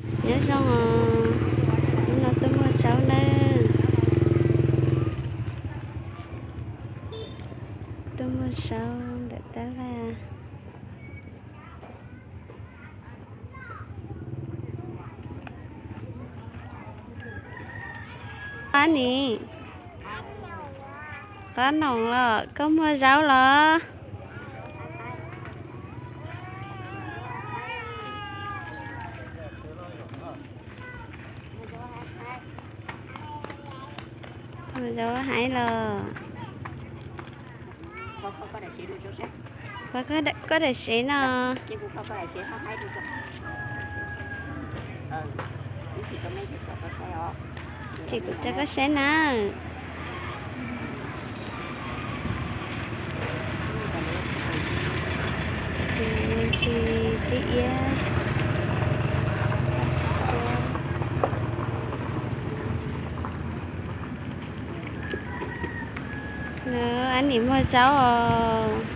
Nyob zoo os, hnub no tuaj muag zaub nawb. Tuaj muag zaub ntawm tab laj. Ab nis, qab noom los koj muag zaub los? Muag zaub haib los? Koj daim sev no. Ces kuv tso koj saib na. Tsis dib iab. Ab nim muag zaub os.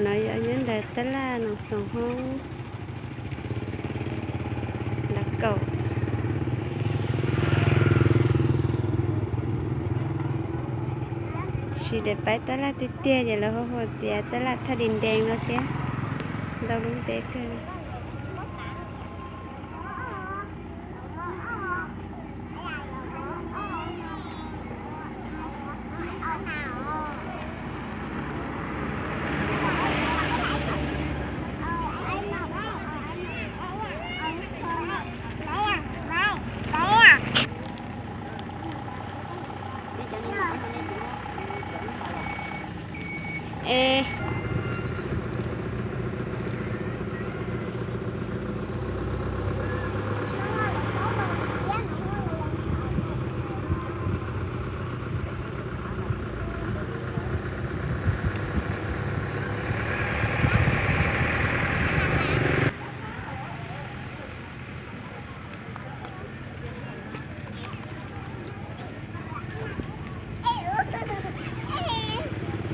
No yog nyob ntawm tab laj Noom Xoom Hoob. Lav kaum. Tab sis lawv pab tab laj tiag tiag ces lawv hu hu tias tab laj Thaj Dis Ntees no thiab. Ntau lub npe kawg. Es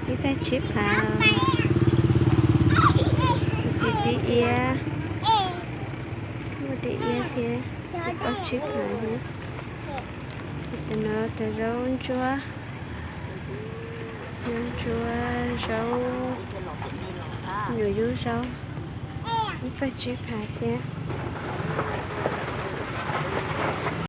ib tag tsib phav, tsis dib iab, muaj dib iab thiab, ob tsib phav thiab. Tam no cov zaub ntsuab, zaub ntsuab, zaub, nyuam yub zaub, ib pag tsib phav thiab.